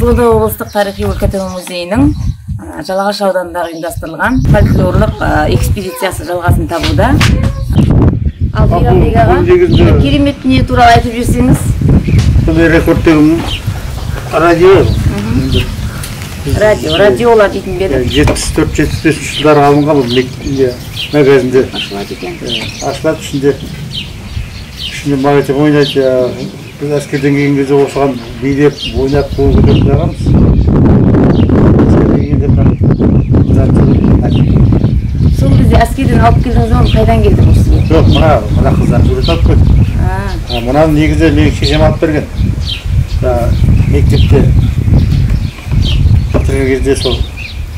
Қызылорда облыстық тарихи өлкетану музейінің Жалағаш ауданындағы ұйымдастырылған фольклорлық экспедициясы жалғасын табуда. Ал Мейрамбек аға, керемет дүние туралы айтып жіберсеңіз. Бұл рекорд деген радио. Радио, радиола дейтін бе еді? 74-75 жылдары алынған бұл магазинде. Ашылады екен. Ашылады, ішінде магнитофон ойнайды. Біз әскерден келген кезде осыған билеп, ойнап, қол көтеріп қойғанбыз. Әскерден келгенде сол кезде әскерден алып келдіңіз бе, қайдан келді бұл сізге? Жоқ, мына қыздар сурет алып келді. Мынаны негізі менің шешем алып берген. Мектепте бітірген кезде сол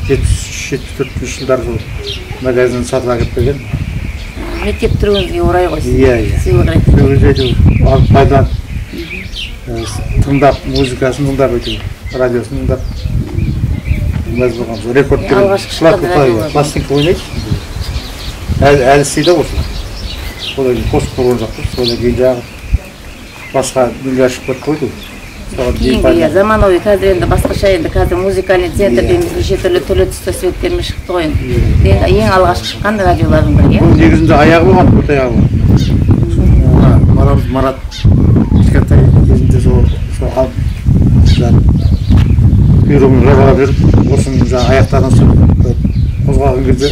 73-74 жылдары сол магазиннен сатып әкеліп берген. Мектеп бітіруіңізге орай ғой сізге. Иә, иә. Сыйлық ретінде. Сол кезде әйтеуір алып пайдаланып, тыңдап, музыкасын тыңдап, әйтеуір радиосын тыңдап мәз болғанбыз. Рекорд деген Алғашқы шыққан радиолар. Пластинка ойнайды. Әлі істейді ғой осылар. Одан кейін қосып қойған жоқпыз. Содан кейін жаңағы басқа нелер шығып кетті ғой деймін. Соған дейін Кейінгі, иә, заманауи қазір енді басқаша, енді қазір музыкальный центр дейміз, неше түрлі түрлі түсті светтермен шықты ғой енді. Енді ең алғашқы шыққан радиолардың бірі, иә? Бұл негізінде аяғы болған, төрт аяғы болған. Баламыз Марат кішкентай кезінде сол алып, жаңағы құйрығын жабалап жүріп, осының жаңағы аяқтарын қозғалған кезде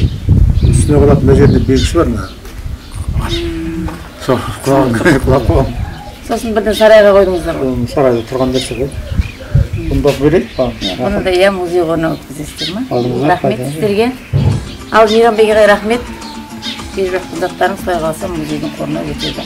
үстіне қалатын мына жерінде белгісі бар мына. Сол құлап қойған. Сосын бірден сарайға қойдыңыздар ғой? Соны сарайда тұрған нәрсе ғой. Бұны да берейік, маған. Бұны да, иә, музей қорына өткізесіздер ма? Алдыңызға Рахмет қайта. сіздерге. Ал Мейрамбек ағай, рахмет. Беріп жатқан заттарыңыз құдай қаласа музейдің қорына өтеді.